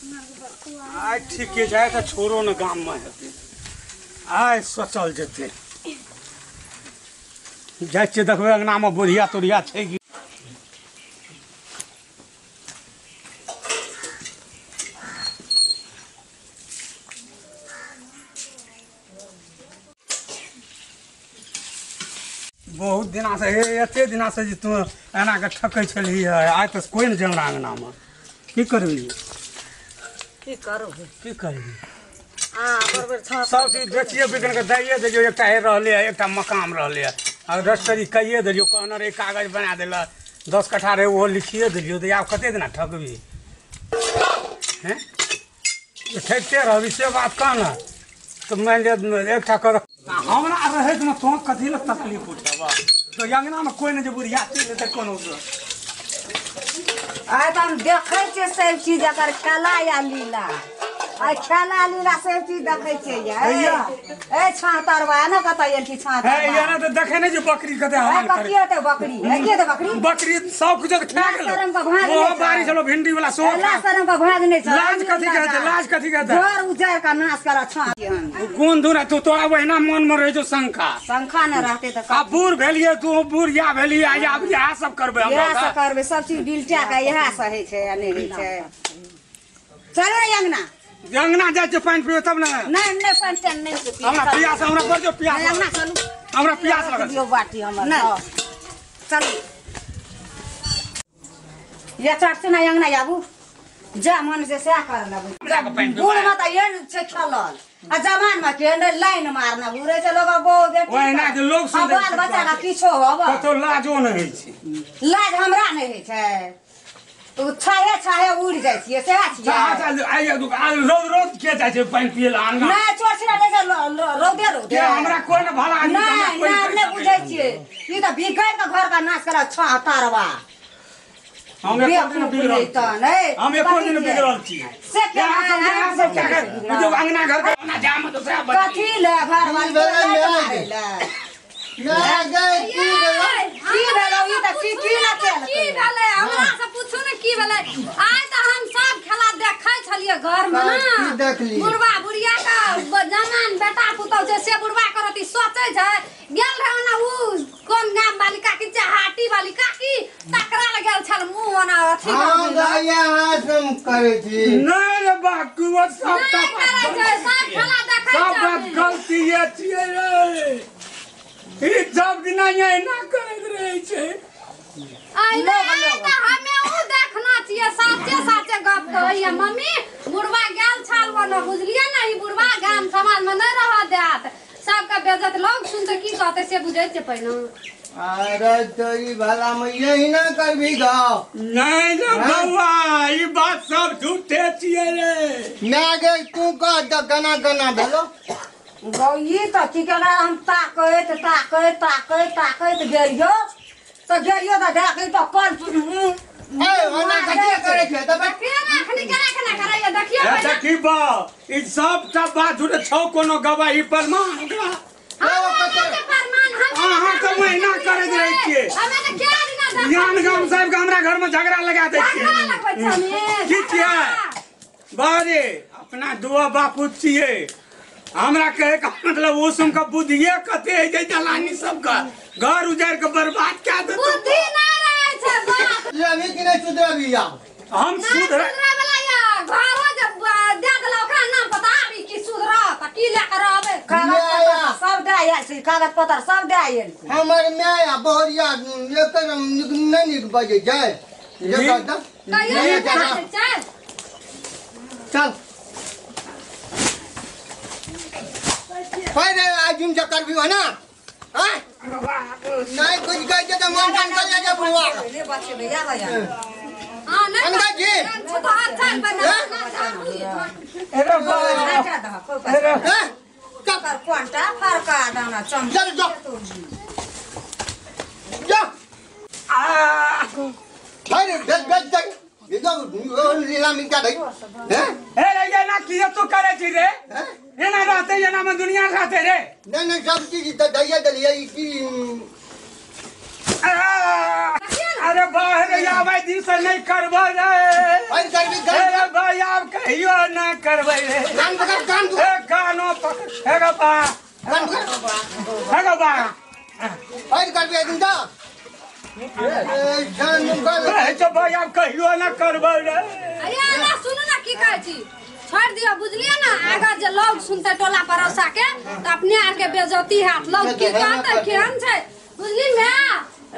आइ ठीके जाय तऽ छोड़ो ने गाम में हेतै आइ सोचल जेतै जाइ छियै देखबै अंगना में बुढ़िया तुढ़िया छै कि बहुत दिना से हे एते दिना से जे तू एना के ठकै छलही आइ तऽ कोइ नहि छै हमरा अंगना में की करबी की करू की करबी सब चीज बेचिए बिकन के दैए देलियौ एकटा हे रहलै एकटा मकाम रहलै आ रजिस्ट्री कैये देलियौ कहने रहे कागज बना देलक 10 कट्ठा रहे ओहो लिखिए देलियौ तऽ आब कते दिना ठकबी हैं ठकिते रहबी से बात कह ने तऽ मानि लिअ एकटा कर हमरा रहैत में तोँ कथी लए तकलीफ उठेबह तऽ अंगना में कोइ नहि जे बुढ़िया चलि जेतै कोनो आइ तऽ हम देखै छियै सब चीज एकर खेला या लीला आइ खेला लीला सब चीज देखै छियै ए छातरवा ने कतऽ एल छी छातरवा ए तऽ देखै नहि छै बकरी कते हरान करे कथी हेतै बकरी ए की हेतै बकरी बकरी सब कुछ खा गेल ओ बारिश होलो भिंडी वाला सो शरम का भाग नहि छै लाज कथी के हेतै लाज कथी के हेतै घर उजाड़ का नाश करा छा कोन दूर तू तोरा ओहिना मन में रहै छौ शंका शंका न रहतै तऽ आ बूढ़ भेलियै तू बूढ़ या भेलियै आब इएह सब करबै हम इएह सब करबै सब चीज बिलटा के इएह से होइ छै आ नहि होइ छै चलू ने अंगना अंगना जाइ छियै पानि पिबै तब ने नहि नहि पानि तानि नहि पीबै हमरा पियास हमरा बड़ जो पियास अंगना चलू हमरा पियास लगल दियौ बाटी हमर नहि चलू ये चढ़ ने अंगना आबू जा मन से सएह कर लेबै बूढ़ में तऽ एहन छै खेलल आ जवान में के लाइन मारना बुढ़े छै लोग बहुत ओहिना जे लोग सुन बाल बच्चा के किछो होब कतौ लाजो नहि होइ छै लाज हमरा नहि होइ छै ओ छाहे छाहे उड़ि जाइ छियै सएह छियै रोज रोज के जाइ छै पानि पियै लए अंगना नहि चोर छिना जाइ छै रौदे रौदे हमरा कोइ ने भला आदमी नहि नहि नहि बुझै छियै ई तऽ बिगड़ि कऽ घर के नाश करऽ छह तारवा हम एको दिन बिगड़ल हम एको दिन बिगड़ल छी से जो अंगना घर के अंगना जाम दूसरा कथी ले घर वाली ले की भेलै ई तऽ की की ना केल की भेलै हमरा से पूछू ने की भेलै आइ तऽ हम सब खेला देखै छलियै घर में ना बुढ़वा बुढ़िया का जवान बेटा पुतहु छै से बुढ़वा करती सोचै छै गेल रहे ना उ कोन गाम वाली काकी चाहाटी वाली काकी तकरा लग गेल छल मुंह ओना अथी हां गया हां सब करै छी नहीं रे बाकू वो सब सब करै छै सब खेला देखै सब बात गलती ये छियै रे ई सब दिना एना करैत रहै छै आइ तऽ हमे उ देखना छियै साचे साचे गप कहैया मम्मी बुढ़वा गेल छल ओना बुझलियै ने ई बुढ़वा गाम समाज में नहि रह देत सबके बेइज्जत लोग सुनते की कहते से बुझै छै पहिने अरे तो ई भला में यही ना करबी गाँव नहीं रे बउआ ई बात सब झूठे छियै रे मैं गे तू कह the गना गना भेलो गौ ई तऽ की केना हम ताकैत ताकैत ताकैत ताकैत गेलियो तऽ गेलियो तऽ देखी तऽ कल ए ओना कथी करै छै तऽ केना अखनी केना केना करैया देखियौ ए देखी बा ई सब टा बात झूठे छौ कोनो गवाही प्रमाण ओकरा अहाँ के महीना करैत रहै छियै हमे तऽ क्या दिना ज्ञान गाम साहब के हमरा घर में झगड़ा लगा दै छियै की छियै बारे अपना दुआ बापू छियै हमरा कहे का मतलब ओ सुन के बुद्धिए कते है जे जलानी सबके घर उजाड़ के बर्बाद कए देतौ बुद्धि नहि रहै छै बाप सुधरबी कि नहि सुधरबी आब हम सुधरे वाला या घरो जे दे देला ओकरा नाम पता आबी की सुधरत की लए के रहबै कागज पत्र सब दए आयल छै कागज पत्र सब दए आयल छै हमर माय आ बहुरिया एकर नहि नीक बजै छै कहियो चल चल पहिले आज से करबी हो ना नहीं कुछ कह दे तो मन कर जा बुढ़वा हां जी अरे बाप कोनटा फरका दाना चम चल जा जा अरे भेज भेज दे लीला मिटा दे हैं ए रे ये ना किए तू करे छी रे एना रहते एना में दुनिया रहते रे नहीं नहीं सब चीज त दैया देलिए ई की अरे बाहर आबै दिन से नहीं करबो रे अरे करबी अरे भाई आब कह कहियो ना करबै रे। कान पकड़, कान ए कानो पकड़। हे गो बा, कान पकड़। हे गो बा, और करबे दिन त ए जान मुंगल कहै छौ भैया कहियो ना करबै रे। अरे ना सुनू ना की कहै छी, छोड़ दियो बुझलिए ना। आगा जे लोग सुनते टोला पड़ोसा के त अपने आर के बेइज्जती हाथ लोग की कहते केहन छै बुझली मैं।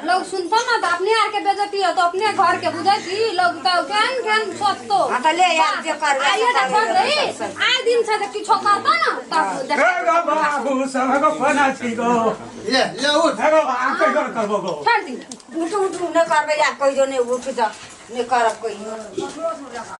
लोग सुनतो ना त अपने आर के बेइज्जती हो तो अपने घर के बुझै छी लोग त केहन केहन सोचतो। हां त ले यार जे करबै आइए त छोड़ दे, आइ दिन छै त किछो करतो ना तब देख। हे गो बाबू सब गो कोना छी गो। ले ले उठ। हे गो बा कहियो ना करबो गो। छोड़ दी। उठ उठ नहीं करबै या कहियो नहीं उठ जा नहीं करब कहियो।